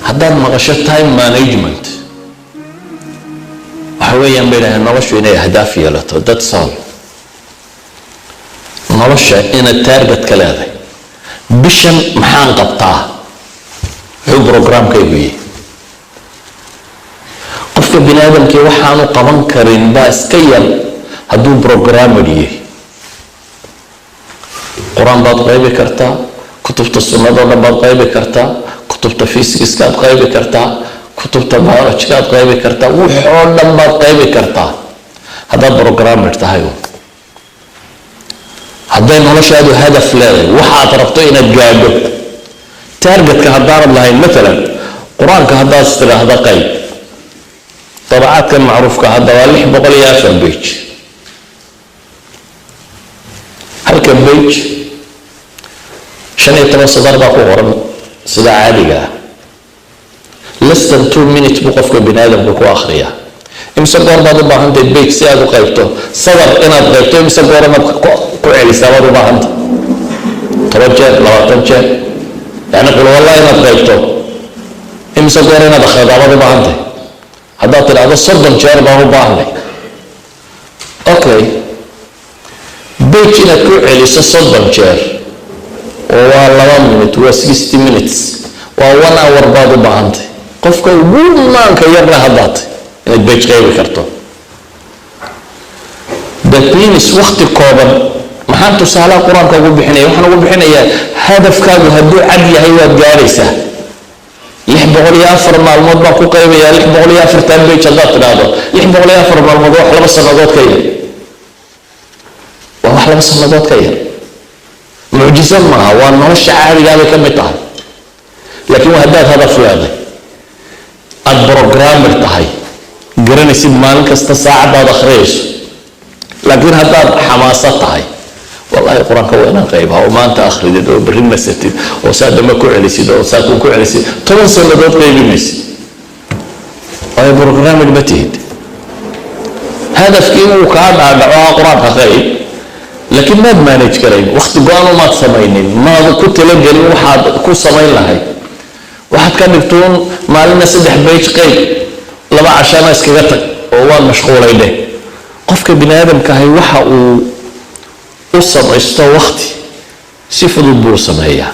Haddaad maqasho time management, waxa weeyaan, bay dhahdeen, noloshu inay ahdaaf yeelato. That's all. Nolosha inaad target ka leedahay. Bishan maxaan qabtaa? Muxuu programkaygu yihi? Qofka bini aadamkii waxaanu qaban karin baa iska yar hadduu programmed yahay. Qur-aan baad qaybi kartaa, kutubta sunnadoo dhan baad qaybi kartaa, kutubta physicskaad qaybi kartaa, kutubta biologygaad qaybi kartaa, waxoo dhan baad qaybi kartaa haddaad programmed tahay, hadday noloshaadu hadaf leedahay, waxaad rabto inaad gaadho, targetka haddaanad lahayn. Maalan, qur-aanka haddaad istidhaahda qayb, dabacaadkan macruufka hadda waa 604 page. Halka page 15 sadar baa ku qoran sida caadiga ah. Less than 2 minutes buu qofka bini aadamka ku akhriyaa. Imise goor baad u baahantahay page si aad u qaybto? Sadar inaad qaybto, imise goor inaad ku celisaa baad u baahantay? 10 jeer, 20 jeer. Yani qul wallah inaad qaybto, imise goor inaad akhridaa baad u baahantay? Haddaad tidhaahdo 30 jeer baan u baahnay, okay, page inaad ku celiso 30 jeer oo waa 2 minute, waa 60 minutes, waa one hour baad u baahantay, qofka ugu maanka yarna haddaatay, inaad page qaybi karto. That means wakti kooban. Maxaan tusaalaha qur-aanka ugu bixinaya? Waxaan ugu bixinayaa, hadafkaagu hadduu cad yahay, waad gaadhaysaa. 604 maalmood baan ku qaybayaa 604-tan page haddaad tidhaahdo, 604 maalmood waa wax 2 sannadood ka yar, waa wax 2 sannadood ka yar. Mucjiso maaha, waa nolosha caadigaa bay ka mid tahay. Laakiin waa haddaad hadaf leeday, aada programmer tahay, garanaysid maalin kasta saacaddaad akhriyayso. Laakiin haddaad xamaaso tahay, wallahi qur-aanka waa inaan qaybaa, oo maanta akhridid oo berri nasatid oo saa dambe ku celisid oo saa kun ku celisid, 10 sannadood qaybi maysid, waayo programmed ma tihid. Hadafkii inuu kaa dhaadhaco ah qur-aanka qayb, laakiin maad manage karayn, wakti go-an umaad samaynin, maad ku talagelin waxaad ku samayn lahayd. Waxaad ka dhigtuun maalina saddex page qayb, 2 cashana iskaga tag oo waan mashquulay dheh. Qofka bini aadamka ahi waxa uu u samaysto wakti si fudud buu sameeyaa.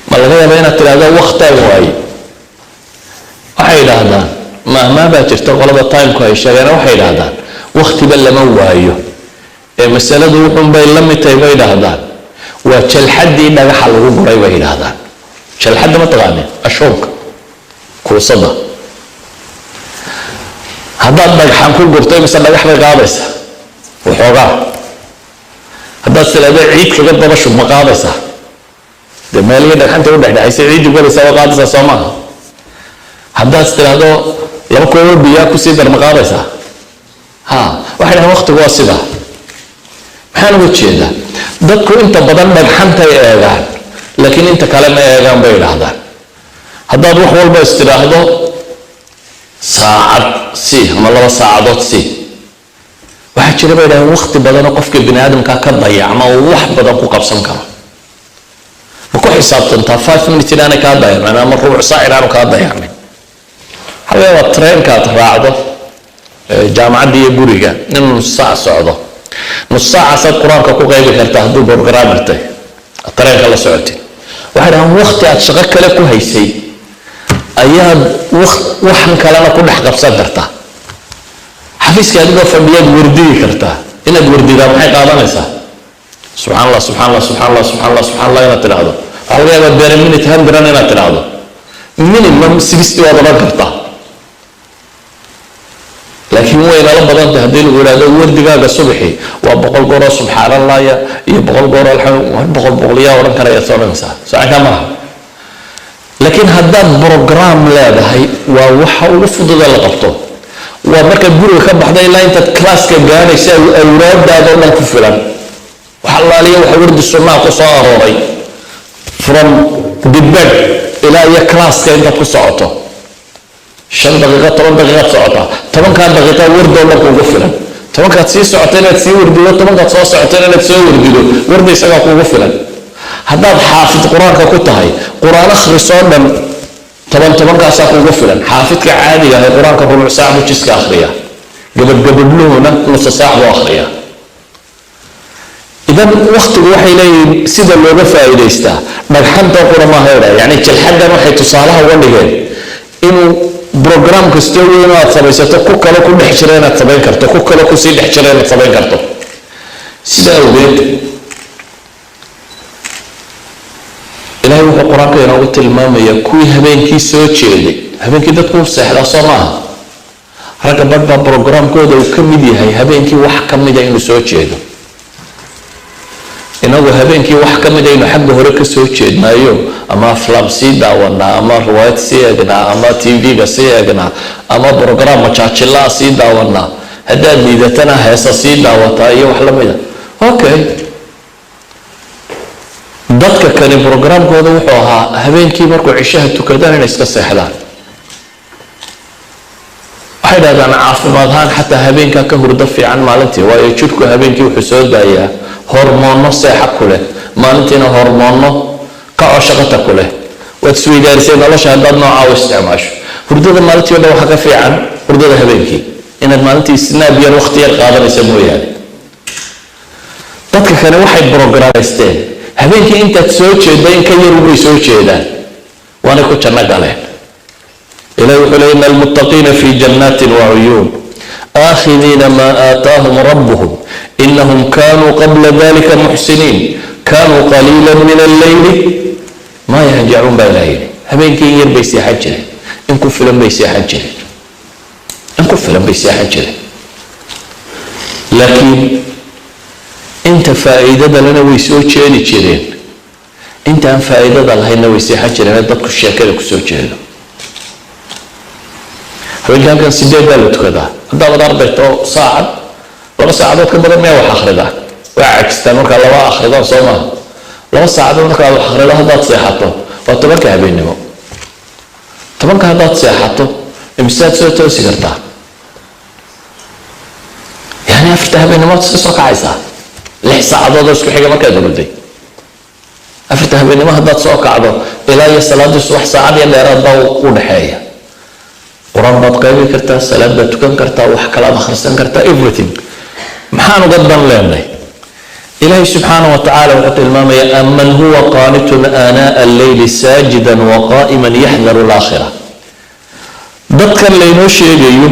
Ma laga yaaba inaad tidhahdo waktaan waaye? Waxay idhaahdaan, mahmaa baa jirta qolada timeku ay sheegeen, waxay idhaahdaan waktiba lama waayo ee masaladu wuxuun bay la mid tahay, bay idhaahdaan, waa jalxaddii dhagaxa lagu guray, bay idhaahdaan. Jalxadda ma taqaanin? Ashuunka, kuusada. Haddaad dhagxan ku gurto, mise dhagax bay qaadaysaa? Waxoogaa. Haddaad tiraahdo ciid kaga daba shub, ma qaadaysaa? Dee meelihii dhagxanta u dhexdhexaysay ciiddu galaysaa, waa qaadaysaa, soo maaha? Haddaad tiraahdo 2 koobo biyaa kusii dar, ma qaadaysaa? Ha, waxay dhahaan waqtigu waa sidaa. Maxaan uga jeedaa? Dadku inta badan dhagxantay eegaan, laakiin inta kale ma eegaan, bay idhaahdaan. Haddaad wax walba istidhaahdo saacad si ama 2 saacadood si, waxaa jira, bay idhahdeen, waqti badanoo qofka bini aadamka ka dayacma oo wax badan ku qabsan karo. Ma ku xisaabtantaa 5 minutes inaanay kaa dayacmin ama rubuc saac inaanu kaa dayacmin? Waxaa laga yaabaa treenkaad raacdo jaamacadda iyo guriga inuu nus saac socdo. Nus saacaasaad qur-aanka ku qaybi kartaa hadduu programmertay tareenka la socotid. Waxay dhahaan waqti aad shaqo kale ku haysay ayaad waxan kalena ku dhex qabsan kartaa. Xafiiska adigoo fadhiyaad wardigi kartaa. Inaad wardidaa maxay qaadanaysaa? Subxaan Allah, subxaan Allah, subxaan Allah, subxaan Allah, subxaan Allah inaad tidhaahdo, waxaa laga yaabaa per minute 100 inaad tidhaahdo, minimum 60 waad odhan kartaa. Laakiin way nala badan tahay haddii lagu yidhahdo wardigaaga subaxi waa 100 gooroo subxaan Allahya iyo 100 gooroo alxamdu, 100 boqol yaa odhan karayaad soo odhanaysaa, socankaa maaha. Laakiin haddaad program leedahay, waa waxa ugu fududee la qabto. Waa markaad guriga ka baxda ilaa intaad classka gaadhaysa, awraadaada oo dhan ku filan. Wax allaaliya waxa wardi sunnaha ku soo arooray, from the bed ilaa iyo classka intaad ku socoto, 5 daqiiqo, 10 daqiiqaad socotaa. 10-kaa daqiiqa wardoo dhan kugu filan. 10-kaad sii socota inaad sii wardido, 10-kaad soo socota inaad soo wardido, warda isagaa kugu filan. Haddaad xaafid qur-aanka ku tahay, qur-aan akhrisoo dhan. Toban tobankaasaa kugu filan. Xaafidka caadiga ah ee Qur-aanka rubuc saac buu jiska akhriyaa, gabadhgabadhluhuna nusa saac buu akhriyaa. Idan waktigu, waxay leeyihiin, sida looga faa'iidaystaa dhagxanta qura maaha idha. Yani jalxaddan waxay tusaalaha uga dhigeen inuu program kastoo weyn aad samaysato ku kale ku dhex jira inaad samayn karto, ku kale kusii dhex jira inaad samayn karto. Sida awgeed Ilaahay wuxuu Qur-aanka inoogu tilmaamayaa kuwii habeenkii soo jeeday. Habeenkii dadku u seexdaa, soo maaha? Ragga badh baa programkooda uu ka mid yahay habeenkii wax ka mida inuu soo jeedo. Inagu habeenkii wax ka mida aynu xagga hore ka soo jeednaayo, ama aflaam sii daawanaa, ama riwaayad sii eegnaa, ama TV-ga sii eegnaa, ama program majaajilaa sii daawanaa, haddaad liidatana heesa sii daawataa iyo wax lamida. Okay, dadka kani programkooda wuxuu ahaa habeenkii markuu cishaha tukadaan inay iska seexdaan. Waxay dhahdaan caafimaad ahaan xataa habeenkaa ka hurdo fiican maalintii, waayo jidhku habeenkii wuxuu soo daayaa hormoonno seexa ku leh, maalintiina hormoonno kacoo shaqata ku leh. Waad isweydaarisay nolosha haddaad noocaa u isticmaasho. Hurdada maalintii o dhan waxaa ka fiican hurdada habeenkii, inaad maalintii snap yar, waqti yar qaadanaysa mooyaane. Dadka kale waxay programaysteen habeenkii intaad soo jeedda in ka yarubay soo jeedaan, waanay ku janno galeen. Ilahi wuxuu leey: "إن المتقين في جنات وعيون آخذين ما آتاهم ربهم إنهم كانوا قبل ذلك محسنين كانوا قليلا من الليل ما يهجعون" baa Ilaha yidhi. Habeenkii in yar bay seexan jireen, in ku filan bay seexan jireen, in ku filan bay seexan jireen, laakiin inta faa'iidada lena way soo jeedi jireen, intaan faa'iidada lahaynna way seexan jireen. Dadku sheekada kusoo jeedo habeenkii halkan 8 baa la tukadaa. Haddaad ardayto, saacad, 2 saacadood ka badan miyaa wax akhridaa? Waa cajistaan markaa laba akhridaan, soo maaha? 2 saacadood markaad wax akhrido, haddaad seexato waa 10-ka habeennimo. 10-ka haddaad seexato, imisaad soo toosi kartaa? Yani 4-ta habeennimood iska soo kacaysaa, 6 saacadood oo isku xiga markaad hurday. 4-ta habeennimo haddaad soo kacdo, ilaa iyo salaadii subax saacad iyo dheeraad baa u dhexeeya. Qur-aan baad qaybi kartaa, salaad baad tukan kartaa, wax kalaad akhrisan kartaa, everything. Maxaan uga dan leenay? Ilaahay subxaana wa tacaala wuxuu tilmaamaya: "أمن هو قانت آناء الليل ساجدا وقائما يحذر الآخرة". Dadkan laynoo sheegayo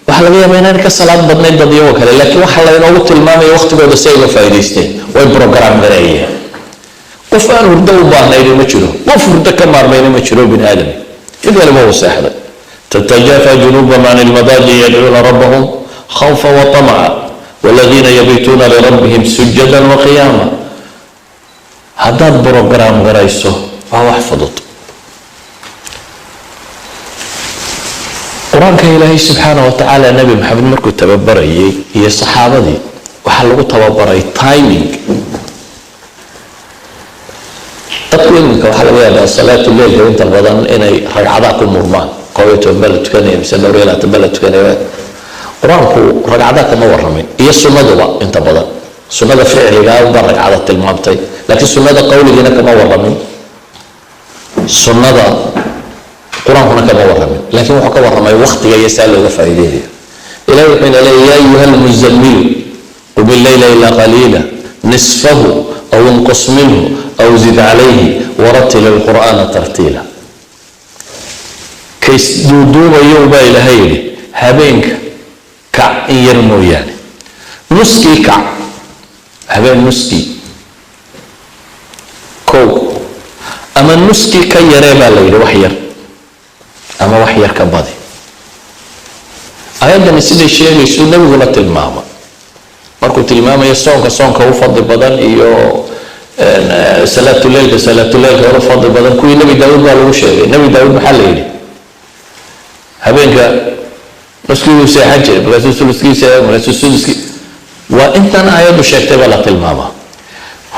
waxaa laga yaabaa inaan ka salaad badnayn dad iyagoo kale, laakiin waxa laynoogu tilmaamaya waqtigooda si ay uga faa'iidaysteen, way program gareeyeen. Qof aan hurdo u baahnayni ma jiro, qof hurdo ka maarmayna ma jiro. Bini aadam mid waliba uu seexday. "تتجافى جنوبهم عن المضاجع يدعون ربهم خوفا وطمعا والذين يبيتون لربهم سجدا وقياما". Haddaad program garayso, waa wax fudud. Qur-aanka Ilaahay subxaana wa tacaala Nebi Maxamed markuu tababarayay iyo saxaabadii, waxaa lagu tababaray timing. Dadku iminka waxaa laga yaabaa salaatu leilka inta badan inay ragcadaa ku murmaan, 11 baa la tukanaya mise dhowr iyo labaatan baa la tukanaya. Qur-aanku ragcadaa kama warramin iyo sunnaduba. Inta badan sunnada ficligaa baa ragcada tilmaamtay, laakiin sunnada qowligiina kama warramin, sunnada Qur-aankuna kama warramin, laakiin wuxuu ka warramay waktiga iyo saa looga faa'iideynayo. Ilahi wuxuu ina leeyahy: "يا أيها المزمل قم الليل إلا قليلا نصفه أو انقص منه أو زد عليه ورتل القرآن ترتيلا". Kays duuduubayow, baa Ilaahay yidhi, habeenka kac in yar mooyaane, nuskii kac, habeen nuskii kow ama nuskii ka yaree baa la yidhi, wax yar ama wax yar ka badi. Ayaddani siday sheegaysu, nebiguna tilmaama markuu tilmaamayo soonka, soonka u fadli badan iyo salaatuleilka, salaatuleilka uga fadli badan kuwii Nebi Daawuud baa lagu sheegay. Nebi Daawuud maxaa la yidhi? Habeenka nuskii wuu seexan jiray, markaasuu suluskii seexan, markaasuu suduskii. Waa intan aayaddu sheegtay baa la tilmaamaa.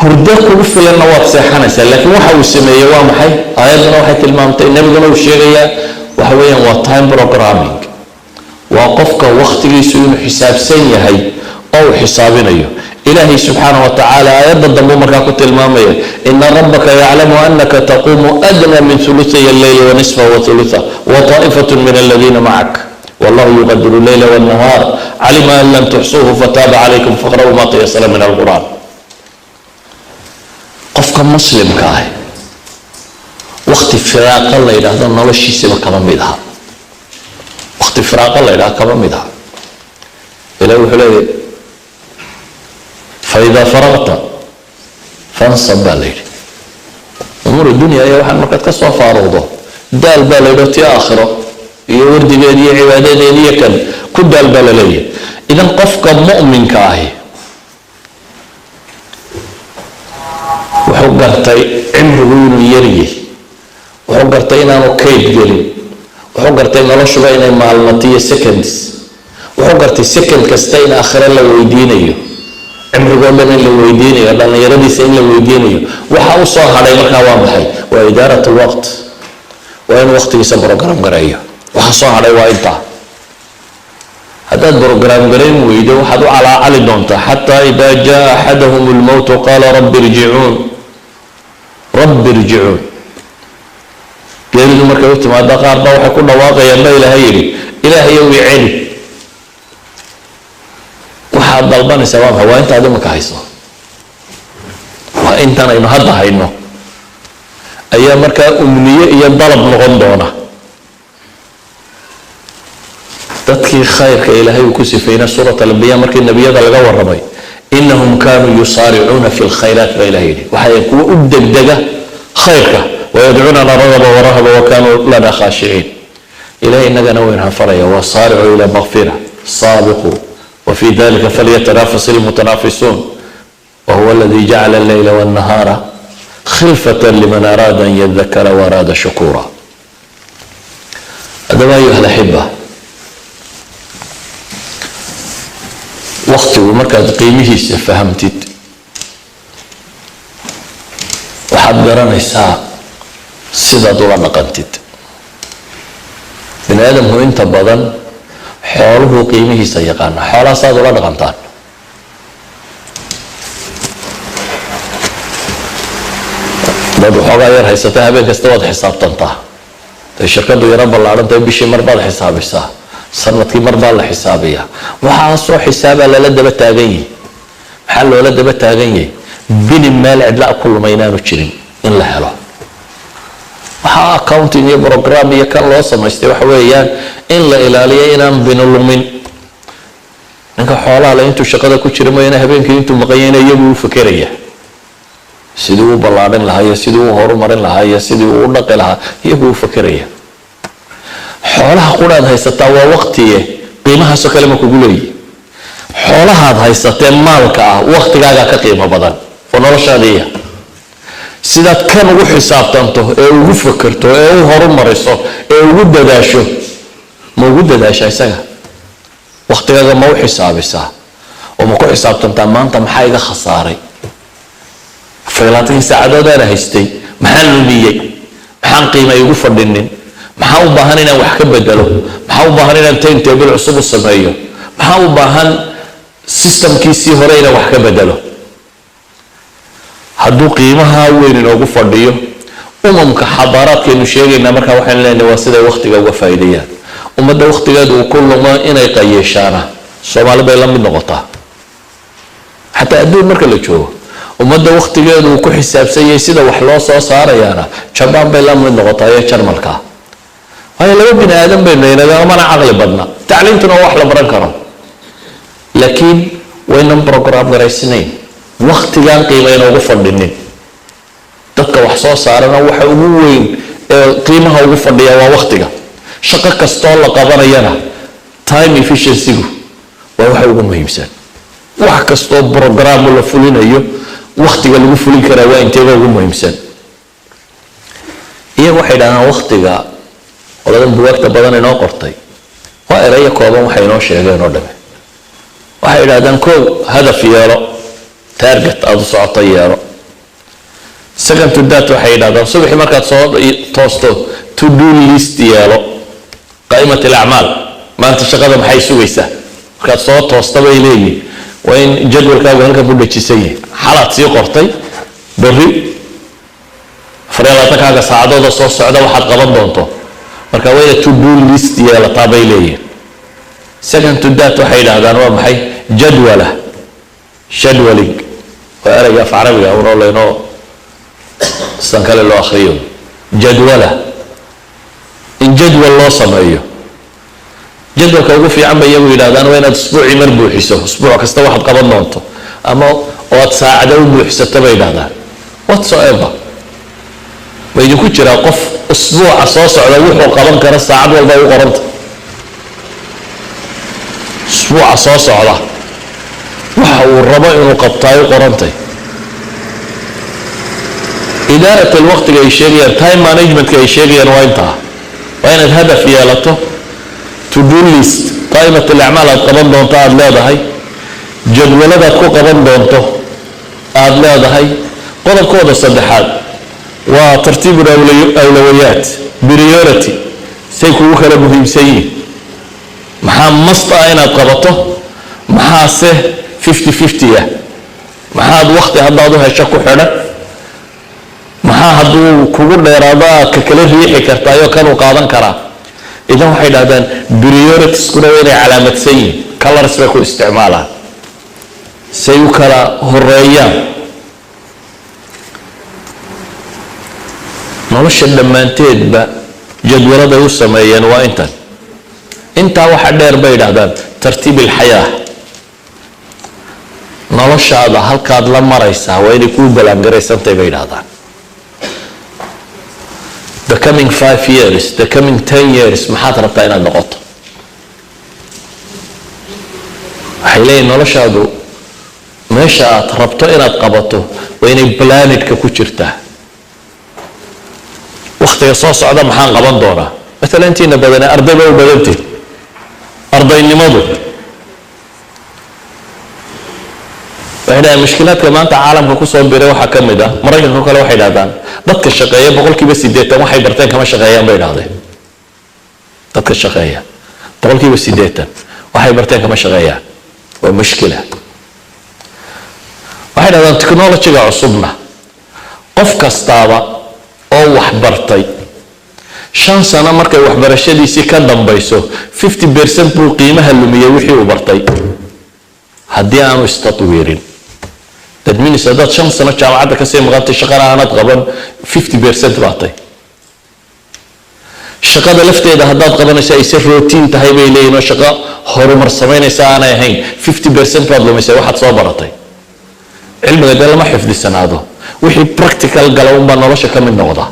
Hurdo kugu filanna waad seexanaysaa, laakiin waxa uu sameeyey waa maxay? Aayadduna waxay tilmaamtay, nebiguna uu sheegayaa, waxa weeyaan waa time programming. Waa qofka waktigiisu inuu xisaabsan yahay oo uu xisaabinayo. Ilaahay subxaana wa tacaala aayadda dambu markaa ku tilmaamaya: "Ina rabbaka yaclamu anaka taquumu adna min thuluthay alleyli wa nisfahu wa thulutha wa taa'ifatu min aladiina macak, wallahu yuqadiru leyla wاnnahaar, calima an lan tuxsuuhu fataaba calaykum, faqra'uu ma tayasara min alqur'an." Qofka muslimka ah wakti firaaqa la yidhaahdo noloshiisaba kama mid aha. Wakti firaaqa la yidhahdo kama mid aha. Ilahi wuxuu leeyahy: "Faida faraqta fansab" baa la yidhi. Umuur dunya ayaa waxaan markaad ka soo faaruqdo, daal baa la yidhi, oo tii aakhiro iyo wardigeed iyo cibaadadeed iyo kan ku daal baa la leeyahay. Idan qofka mu'minka ahi wuxuu gartay cimrigu inuu yaryay, wuxuu gartay inaanu kayd gelin, wuxuu gartay noloshuba inay maalmatiyo seconds, wuxuu gartay second kasta in aakhiro la weydiinayo, cimrigoo dhan in la weydiinayo, dhallinyaradiisa in la weydiinayo. Waxa u soo hadhay markaa waa maxay? Waa idaarat lwaqt, waa inuu waqtigiisa program gareeyo. Waxa soo hadhay waa intaa. Haddaad program garayn weydo, waxaad u calaacali doontaa: "Xataa ida jaa axadahum lmowtu qaala rabbi irjicuun, rabbi irjicuun." Geeridu markay u timaado, qaar baa waxay ku dhawaaqayaan, ba Ilaahay yidhi, "Ilaahayow, i celi." Waxaad dalbanaysaa waa maxay? Waa intaad imika hayso, waa intan aynu hadda hayno ayaa markaa umniye iyo dalab noqon doona. Dadkii khayrka Ilaahay uu ku sifeynay suurat alambiya, markii nebiyada laga warramay, "Inahum kanuu yusaaricuuna fi lkhayraat" baa Ilahay yidhi. Waxay kuwa u degdega khayrka, "wayadcuunana ragaba warahaba wakanuu lana khaashiciin." Ilahay inagana wayna faraya: "Wasaaricuu ila makfira, saabiquu, wafi dalika falyatanafas ilmutanaafisuun, wahuwa aladi jacala alleyla walnahaara khilfata liman araada an yadakara waaraada shukura." Haddaba, ayuha alaxiba, waktigu markaad qiimihiisa fahamtid, waxaad garanaysaa sidaad ula dhaqantid. Bini aadamku inta badan xooluhu qiimihiisa yaqaana. Xoolaha saad ula dhaqantaan, dad waxoogaa yar haysata, habeen kasta waad xisaabtantaa. Day shirkadu yaro ballaadhantahay, bishii mar baad xisaabisaa, sanadkii mar baa la xisaabiyaa. Waxaasoo xisaabaa lala daba taagan yahi. Maxaa loola daba taagan yahay? Bini meel cidla ku luma inaanu jirin in la helo. Waxaa accounting iyo program iyo kan loo samaystay waxa weeyaan in la ilaaliyo inaan bini lumin. Ninka xoolaha le intuu shaqada ku jira mooyaane, habeenkii intuu maqanyayna iyagu u fekeraya sidii u ballaadhin lahaa iyo sidii u horumarin lahaa iyo sidii uu u dhaqi lahaa, iyagu u fekeraya. Xoolaha quraad haysataa waa waqtiye, qiimahaasoo kale ma kugu leeyihi? Xoolahaad haysatee maalka ah, waqtigaagaa ka qiimo badan oo noloshaadiiya. Sidaad kan ugu xisaabtanto ee ugu fekerto ee u horumariso ee ugu dadaasho, ma ugu dadaasha isaga? Waqtigaaga ma u xisaabisaa oo ma ku xisaabtantaa: maanta maxaa iga khasaaray? 24 saacadoodaan haystay, maxaan lumiyey? Maxaan qiima igu fadhinin? Maxaa u baahan inaan wax ka bedelo? Maxaa u baahan inaan time table cusub u sameeyo? Maxaa u baahan systemkiisii hore inaan wax ka bedelo? Hadduu qiimaha weyn inoogu fadhiyo, umamka xadaaraadkaynu sheegaynaa markaa waxaynu leenahay waa siday waktiga uga faa'iideeyaan. Ummadda waktigeedu uu ku lumo inay qayeeshaana, Soomaali bay la mid noqotaa. Xataa adduun marka la joogo, ummadda waktigeedu uu ku xisaabsan yahay sida wax loo soo saarayaana, Jabaan bay la mid noqotaa iyo Jarmalka. Waayo, laba bini aadan baynu inagamana caqli badna, tacliintuna waa wax la baran karo, laakiin waynan program garaysnayn, waktigaan qiima inoogu fadhinin. Dadka wax soo saarana waxa ugu weyn ee qiimaha ugu fadhiya waa waktiga. Shaqo kastoo la qabanayana time efficiency-gu waa waxa ugu muhiimsan. Wax kastoo programu la fulinayo, waktiga lagu fulin karaa waa inteeba ugu muhiimsan. Iyaga waxay dhahdaan waktiga, qoladan buwaagta badan inoo qortay, waa erayo kooban waxay inoo sheegeen oo dhame. Waxay idhahdaan: kow, hadaf yeelo, target aada u socoto yeelo. Second to that, waxay yidhahdaan, subaxii markaad soo toosto to do list yeelo, qaa'imat alacmaal, maanta shaqada maxay sugaysaa markaad soo toosta, bay leeyihin. Waa in jadwalkaagu halkan ku dhajisan yahay, xalaad sii qortay berri 24-kaaga saacadooda soo socda waxaad qaban doonto. Marka waa inaad to do list yeelataa, bay leeyihin. Second to that, waxay yidhaahdaan waa maxay? Jadwala, scheduling, waa ereyga af carabiga unoo laynoo sidan kale loo akriyo. Jadwala, in jadwal loo sameeyo. Jadwalka ugu fiican bay iyagu yidhahdaan waa inaad usbuucii mar buuxiso, usbuuc kasta waxaad qaban doonto, ama oo aad saacado u buuxsato, bay yidhahdaan. Whatsoever ma idinku jiraa qof usbuuca soo socda wuxuu qaban kara saacad walba u qoranta? Usbuuca soo socda waxa uu rabo inuu qabtaay u qorantay. Idaarat alwaqtiga ay sheegayaan, time managementka ay sheegayaan, waa intaa: waa inaad hadaf yeelato, to do list, qaa'imat alacmaal aad qaban doonto aada leedahay, jadwaladaad ku qaban doonto aada leedahay. Qodobkooda saddexaad waa tartiibu awlawiyaat, priority, say kugu kala muhiimsan yihin. Maxaa must ah inaad qabato? Maxaase 50-50 ah? Maxaad wakti haddaad u hesho ku xidhan? Maxaa hadduu kugu dheeraado aad ka kala riixi kartaayoo kanuu qaadan karaa? Idan waxay dhahdaan prioritieskuna waa inay calaamadsan yihin, colors bay ku isticmaalaan say u kala horeeyaan. Nolosha dhammaanteedba jadwaladay u sameeyeen waa intan. Intaa waxa dheer, bay idhahdaan, tartiib ilxayaa, noloshaada halkaad la maraysaa waa inay kuu ballaangaraysantahay, bay idhahdaan. The coming 5 years, the coming 10 years, maxaad rabtaa inaad noqoto? Waxay leeyihin noloshaadu meesha aad rabto inaad qabato waa inay planetka ku jirtaa. Waktiga soo socda maxaan qaban doonaa? Maalan, intiina badane arday ba u badantihin. Ardaynimadu, waxay dhahdaan, mushkilaadka maanta caalamka kusoo biray waxaa ka mid ah, Maraykanka o kale, waxay dhahdaan dadka shaqeeya 80% waxay barteen kama shaqeeyaan, bay dhahdeen. Dadka shaqeeya 80% waxay barteen kama shaqeeyaan, waa mushkila. Waxay dhahdaan technologyga cusubna qof kastaaba oo wax bartay 5 sano markay waxbarashadiisii ka dambayso, 50% buu qiimaha lumiyey wixii uu bartay haddii aanu istatwiirin. That means haddaad 5 sano jaamacadda kasii maqantay, shaqana aanad qaban, 50% baatay. Shaqada lafteeda haddaad qabanayso ayse routine tahay, bay leeyihin, oo shaqo horumar samaynaysa aanay ahayn, 50% baad lumisay waxaad soo baratay. Cilmiga dee lama xifdisanaado, wixii practical gala unbaa nolosha ka mid noqda.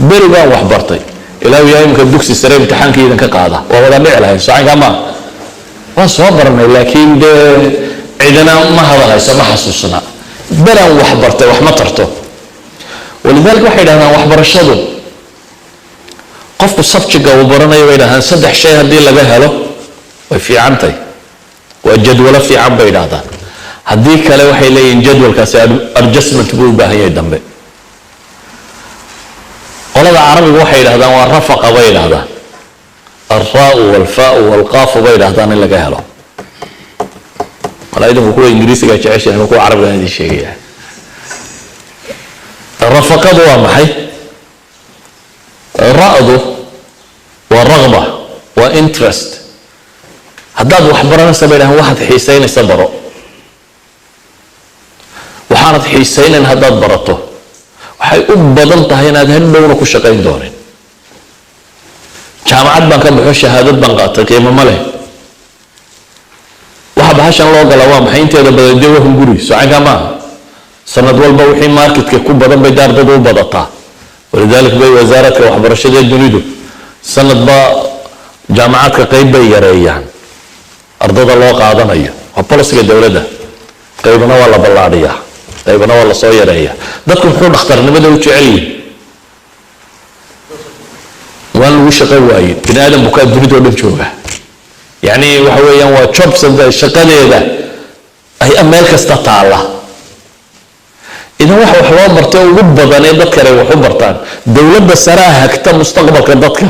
Beri baan wax bartay, ilaa yaa imika dugsi sare imtixaanka idinka qaada, waa wada dhici lahayn. Socankaa maa waan soo baranay, laakiin dee cidina ma hadalhayso, ma xasuusna. Beraan wax bartay wax ma tarto. Walidaalika waxay dhahdaan waxbarashadu, qofku subjectga uu baranayo, bay dhahdaan, saddex shay haddii laga helo way fiicantahay, waa jadwalo fiican, bay dhahdaan. Haddii kale, waxay leeyihin, jadwalkaasi adjustment buu u baahan yahay dambe. Qolada Carabiga waxay yidhahdaan waa rafaqa, bay yidhahdaan, alraau walfaau walqaafu, bay yidhahdaan, in laga helo. Malaa idinku kuwa Ingiriisiga jeceshahay ama kuwa Carabiga idin sheegaya. Rafaqadu waa maxay? Ra'du waa raqba, waa interest. Haddaad wax baranaysa, bay dhahaan, waxaad xiisaynaysa baro. Waxaanad xiisaynayn haddaad barato, waxay u badan tahay inaad hadhowna ku shaqayn doonin. Jaamacad baan ka baxo, shahaadad baan qaatay, qiimo ma leh. Waxa bahashan loo gala waa maxay? Inteeda badan dee waa hunguri, socankaa maaha. Sanad walba wixii marketka ku badan bay dee ardadu u badataa. Walidaalika bay wasaaradka waxbarashada ee dunidu sanadba jaamacaadka qayb bay yareeyaan ardada loo qaadanayo, waa policyga dowladda. Qaybna waa la ballaadhiyaa, qaybna waa lasoo yareeyaa. Dadku muxuu dhakhtarnimada u jecel yihin? Waan lagu shaqo waayin, bini aadam bukaa dunida oo dhan jooga. Yacni waxa weeyaan waa jobs shaqadeeda ay meel kasta taalla. Idan waxa wax loo bartay ugu badan ee dadkan ay wax u bartaan, dowladda saraa hagta mustaqbalka dadka,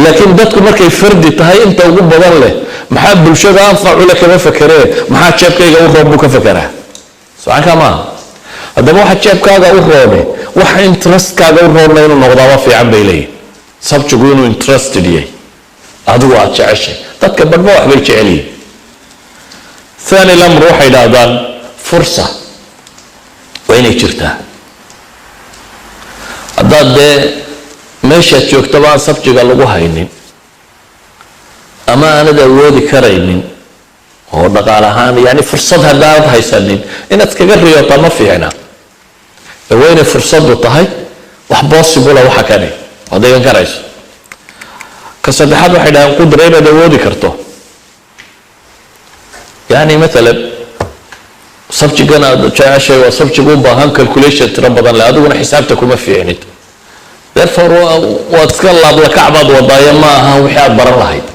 laakiin dadku markay fardi tahay, inta ugu badan leh maxaa bulshada anfacu le kama fakeree, maxaa jeebkayga u roon buu ka fekeraa. Socankaa maaha. Haddaba waxa jeebkaaga u roone, waxa interestkaaga u roonna inuu noqdaaba fiican bay leeyihin. Subjectgu inuu interested yahay, adigu aad jeceshay. Dadka badhba waxbay jecel yihin. ثاني الأمر, waxay idhaahdaan fursa waa inay jirtaa. Haddaad dee meeshaad joogtaba aan subjectiga lagu haynin ama aanad awoodi karaynin oo dhaqaal ahaan, yani fursad haddaanad haysanin, inaad iskaga riyootaa ma fiicna. Ee waa inay fursaddu tahay wax possible, waxa kani waad dhigan karayso. Ka saddexaad waxay dhahaan qudra, inaad awoodi karto. Yani maalan subjectgan aad jeceshay waa subject u baahan calculation tiro badan leh, adiguna xisaabta kuma fiicnid. Therefore waad iska laablakac baad wadaayo, ma aha wixii aad baran lahayd.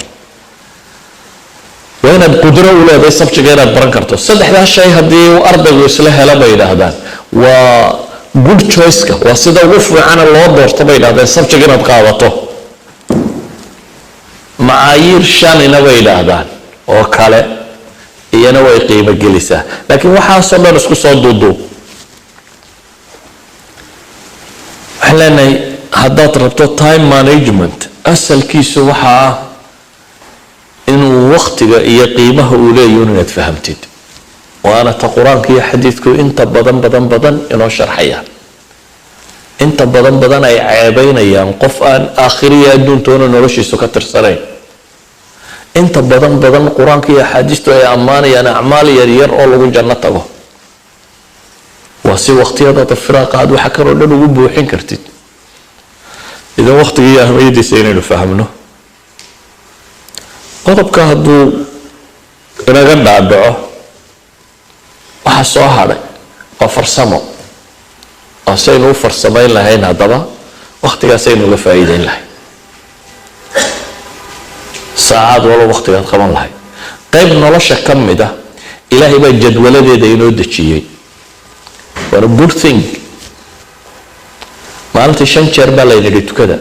Waa inaad qudro u leedahay subjectga inaad baran karto. Saddexdaa shay haddii uu ardaygu isla helo, bay yidhaahdaan, waa good choice-ka, waa sida ugu fiicana loo doorto, bay yidhahdeen, subject inaad qaadato. Macaayiir shanina, bay yidhaahdaan, oo kale iyana way qiimo gelisaa. Laakiin waxaasoo dhan isku soo duuduub, waxaan leenahay haddaad rabto time management, asalkiisu waxa ah inuu waktiga iyo qiimaha uu leeyahy inaad fahamtid. Waana ta Qur-aanka iyo xadiidku inta badan badan badan inoo sharxaya. Inta badan badan ay ceebeynayaan qof aan aakhiriya adduuntoona noloshiisu ka tirsanayn. Inta badan badan Qur-aanka iyo axaadiistu ay ammaanayaan acmaal yar yar oo lagu janno tago. Waa si waqtiyadaada firaaqa aad waxa kaloo dhan ugu buuxin kartid. Idan waqtiga iyo ahmiyadiisa inaynu fahmno, qodobka hadduu inaga dhaadhaco, waxa soo hadhay waa farsamo, waa saynu u farsamayn lahayn haddaba waqtigaasaynu uga faa'iideyn lahayn, saacad walba waqtigaad qaban lahayd. Qayb nolosha ka mid ah Ilaahay baa jadwaladeeda inoo dejiyey, waana good thing. Maalintii shan jeer baa layna yidhi tukada.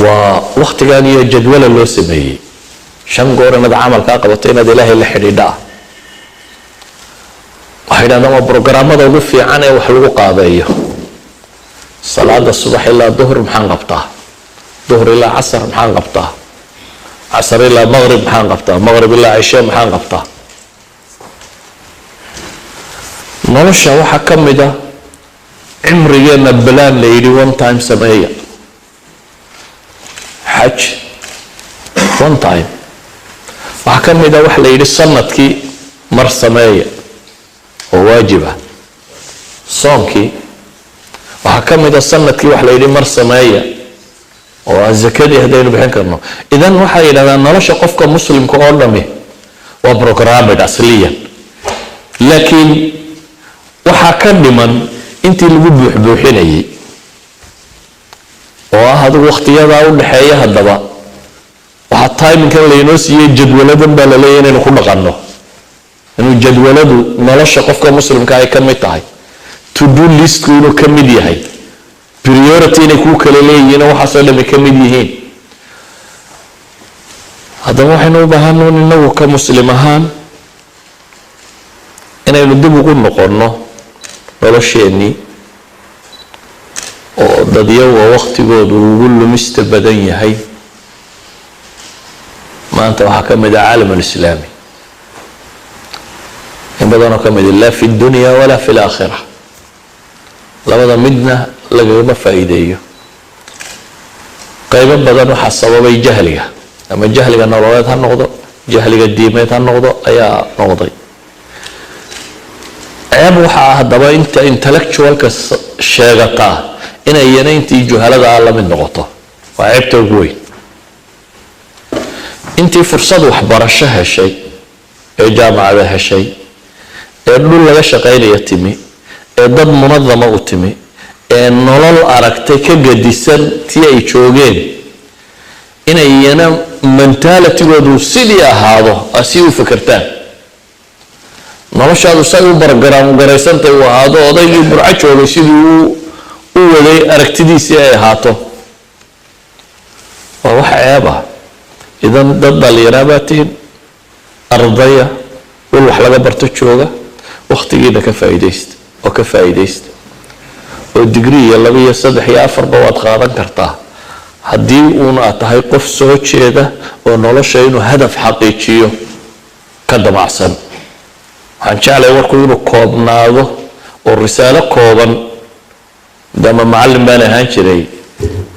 Waa waktigaan iyo jadwala loo sameeyey shan goor inaad camalkaa qabato, inaad Ilaahay la xidhiidha ah. Waxay yidhahdaan waa programmada ugu fiican ee wax lagu qaabeeyo. Salaada subax ilaa duhur maxaan qabtaa? Duhur ilaa casar maxaan qabtaa? Casar ilaa maqrib maxaan qabtaa? Maqrib ilaa cishe maxaan qabtaa? Nolosha waxaa ka mid ah cimrigeena balaan la yidhi one time sameeya xaj, one time. Waxaa ka mid ah waxa la yidhi sanadkii mar sameeya oo waajib ah, soonkii. Waxaa ka mid ah sanadkii waxa la yidhi mar sameeya oo ah zakadii, haddaynu bixin karno. Idan waxay yidhahdaan nolosha qofka muslimka oo dhami waa programmed asliyan, laakiin waxaa ka dhiman intii lagu buuxbuuxinayay oo ah adigu wakhtiyadaa u dhexeeya. Haddaba waxaa timingkan laynoo siiyey, jadwaladan baa laleeyahy inaynu ku dhaqanno, inuu jadwaladu nolosha qofka muslimka ay ka mid tahay, to do listku inuu ka mid yahay, priority inay kuu kala leeyihiin oo waxaasoo dhami ka mid yihiin. Haddaba waxaynu u baahanuun inagu ka muslim ahaan inaynu dib ugu noqonno nolosheennii, oo dadyaga waktigoodu ugu lumista badan yahay maanta waxaa ka mid ah caalam alislaami in badanoo ka mid ah, لا في الدنيا ولا في الآخرة, labada midna lagagama faa'iideeyo. Qaybo badan waxaa sababay jahliga, ama jahliga nololeed ha noqdo, jahliga diimeed ha noqdo, ayaa noqday ceeb. Waxaa haddaba inta intellectualka sheegataa inay iyana intii juhalada ah la mid noqoto, waa ceebta ugu weyn. Intii fursad waxbarasho heshay ee jaamacada heshay, ee dhul laga shaqaynaya timi, ee dad munadama u timi, ee nolol aragtay ka gadisan tii ay joogeen, inay iyana mentalitygoodu sidii ahaado, si u fekertaan. Noloshaadu say u program garaysantay uu ahaado, odaygii Burco joogay sidii uu u waday aragtidiisii ay ahaato, waa wax ceeb ah. Idan dad dhalinyaraa baa tihin, ardaya wal wax laga barto jooga, wakhtigiina ka faa'iidaysta oo ka faa'iidaysta, oo digrii iyo laba iyo saddex iyo afarba waad qaadan kartaa haddii uun aad tahay qof soo jeeda oo nolosha inuu hadaf xaqiijiyo ka damacsan. Waxaan jeclay warku inuu koobnaado oo risaalo kooban, maadaama macallin baan ahaan jiray.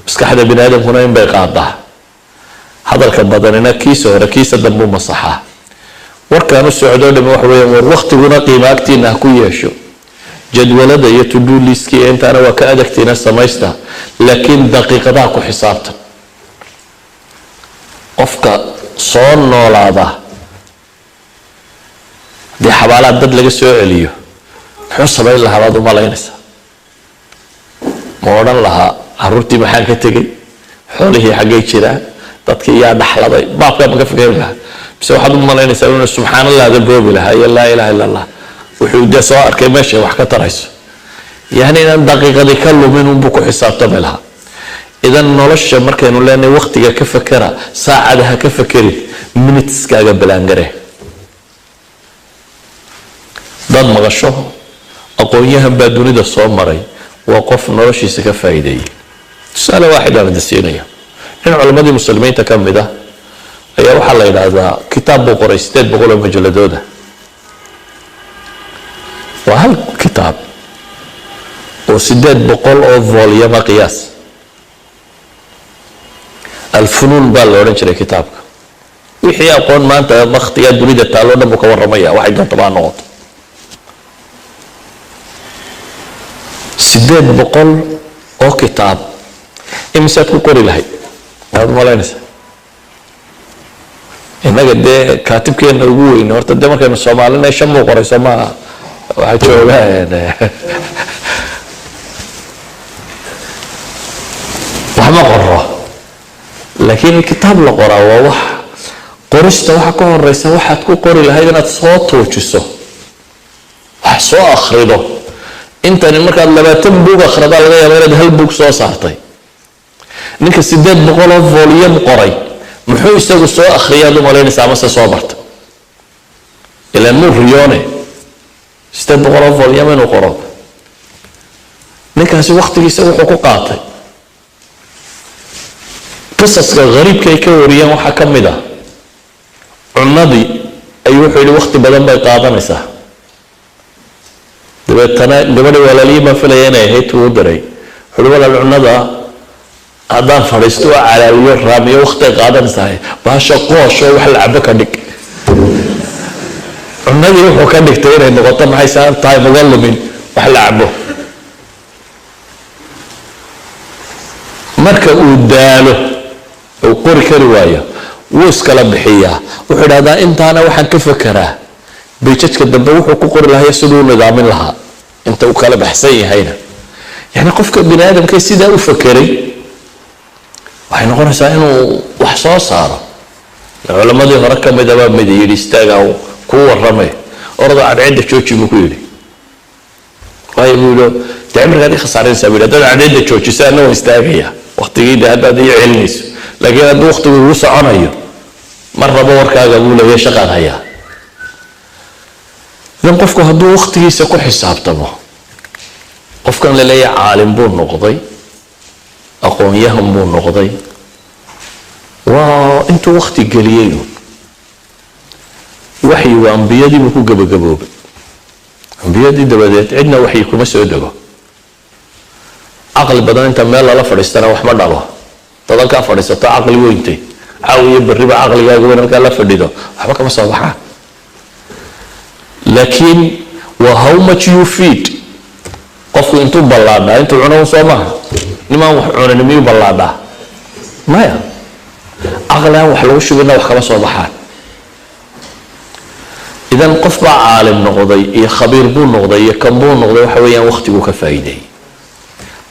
Maskaxda bini aadamkuna in bay qaadaa, hadalka badanina kiisa hore kiisa dambuu masaxaa. Warkaan u socdoo dhami waxa weeyaan, war waktiguna qiimo agtiina ha ku yeesho. Jadwalada iyo to-do listkii intaana waa ka adagtiina samaysta, laakiin daqiiqadaha ku xisaabtan. Qofka soo noolaada, haddii xabaalaha dad laga soo celiyo, muxuu samayn lahaa baad u malaynaysaa? Ma odhan lahaa caruurtii maxaan ka tegey, xoolihii xaggay jiraan, dadkii yaa dhaxladay, baabkaa ma ka fikeri lahaa? Mise waxaad u malaynaysaa inuu subxaan allahda boobi lahaa iyo laa ilaha illa Allah, wuxuu dee soo arkay meeshay wax ka tarayso? Yani inaan daqiiqadii ka lumin unbuu ku xisaabtami lahaa. Idan nolosha markaynu leenahay waktiga ka fakera, saacada ha ka fakerin, minuteskaaga plan garee. Dad maqasho aqoon-yahan baa dunida soo maray, waa qof noloshiisa ka faa'iideeyey. Tusaale waaxid aan idin siinaya: nin culammadii muslimiinta ka mid ah ayaa waxaa la yidhaahdaa kitaab buu qoray 800 oo majaladooda. Waa hal kitaab oo 800 oo volume. Qiyaas, Alfunuun baa la odhan jiray kitaabka. Wixii aqoon maanta waktigaa dunida taalo dhan buu ka warramaya, waxay doontaba ha noqoto. 800 oo kitaab imisaad ku qori lahayd aad malaynaysa? Innaga dee kaatibkeena ugu weyne horta dee markaynu soomaalinay shan buu qoray, soo maaha? Waxaa jooga waxma qoro, laakiin kitaab la qoraa waa wax. Qorista waxa ka horeysa waxaad ku qori lahayd inaad soo tuujiso, wax soo akhrido. Intani markaad 20 buug akhridaa laga yaaba inaad hal buug soo saartay. Ninka 800 oo volume qoray muxuu isagu soo akhriyaad u malaynaysaa amase soo barta? Ilaan muu riyoone 800 oo volume inuu qoro. Ninkaasi waktigiisa wuxuu ku qaatay, qisaska qariibka ay ka wariyeen waxaa ka mid ah, cunadii ayuu wuxuu yidhi wakti badan bay qaadanaysaa. Dabeetana gabadha walaalihii baan filaya inay ahayd tuu u diray. Wuxuu walaal, cunada haddaan fadhiisto oo calaaliyo raamiyo wakti ay qaadanaysaa, baasha qoosh oo wax la cabo ka dhig. Cunadii wuxuu ka dhigtay inay noqoto maxay saan tahay uga lumin, wax la cabo. Marka uu daalo uu qori kari waayo, wuu iskala bixiyaa. Wuxuu idhahdaa, intaana waxaan ka fekeraa bayjajka dambe wuxuu ku qori lahaa siduu nidaamin lahaa inta uu kala baxsan yahayna. Yani qofka bini aadamka sidaa u fekeray waxay noqonaysaa inuu wax soo saaro. Culammadii hore ka midabaa mid yidhi, istaagaa kuu warramay, orada cadceedda jooji buu ku yidhi. Waayo, buu yidhi, dee cimrigaad ii khasaarinaysaa buu yidhi. Haddaad cadceedda joojiso anna waan istaagaya waqtigii, de haddaad ii celinayso, laakiin hadduu waqtigu igu soconayo mar rabo warkaaga, buu leeyahay, shaqaan hayaa. Idan qofku hadduu waqtigiisa ku xisaabtamo, qofkan la leeyahay caalim buu noqday, aqoon-yahan buu noqday, waa intuu waqti geliyey uun. Waxyigu ambiyadii buu ku gebagaboobay. Ambiyadii dabadeed cidna waxyi kuma soo dego. Caqli badan inta meel lala fadhiistana wax ma dhalo. Dad halkaa fadhiisato caqli weyntay, caaw iyo berriba caqligaaga weyn halkaa la fadhido, waxba kama soo baxaan. Laakiin waa how much you feed. Qofku intuu ballaadhaa intuu cuno soo maaha? Nimaan wax cunin miyuu ballaadhaa? Maya. Caqli aan wax lagu shubina wax kama soo baxaan. Idan qof baa caalim noqday iyo khabiir buu noqday iyo kan buu noqday, waxa weeyaan waqtiguu ka faa'iideeyey.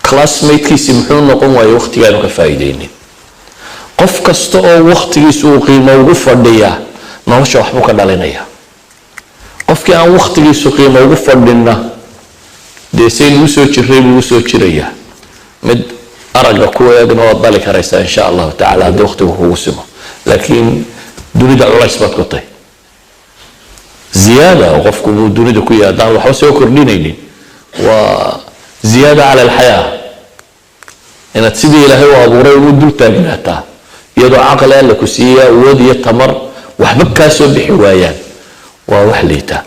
Classmatekiisi muxuu noqon waayey? Waqtigaanu ka faa'iideynin. Qof kasta oo waqtigiisu uu qiimo ugu fadhiyaa nolosha waxbuu ka dhalinaya. Qofkii Qofkii aan waktigiisu qiimo ugu fadhinna, dee saynu usoo jiray buu usoo jirayaa. Mid aragga ku eegna waad dhali karaysaa, insha Allahu tacala, haddii waktigu kugu simo, laakiin dunida culays baad ku tahay ziyaada oo qofku buu dunida ku yahay. Haddaan waxba soo kordhinaynin, waa ziyaada cala alxayaa. Inaad sidii Ilaahay u abuuray ugu dul taagnaataa, iyadoo caqli Alla ku siiyey, awood iyo tamar, waxba kaa soo bixi waayaan, waa wax liita.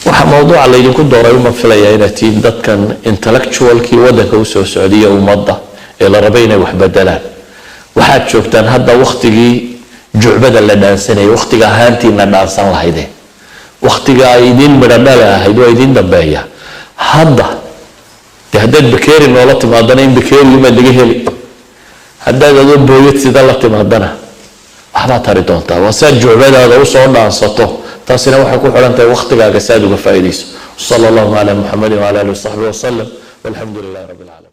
Waxaa mawduuca laydinku dooray uma filayaa inaad tihiin dadkan intellectualkii waddanka usoo socdiya, ummadda ee la rabay inay wax bedelaan. Waxaad joogtaan hadda waktigii jucbada la dhaansanayay, waktiga ahaantiina dhaansan lahaydeen, waktiga ay idiin midho dhali ahayd waa idiin dambeeya. Hadda dee haddaad bakeeri noola timaadana, in bakeeriyumaad naga heli. Haddaad adoo booyad sida la timaadana, waxbaad tari doontaa. Waa saad jucbadaada usoo dhaansato. Taasina waxay ku xidhan tahay waktigaaga si aad uga faa'iidayso. Sala allahu calaa Muxamedin wcala alihi wasaxbihi wasalam, walxamdu lilahi rabbi alcaalamiin.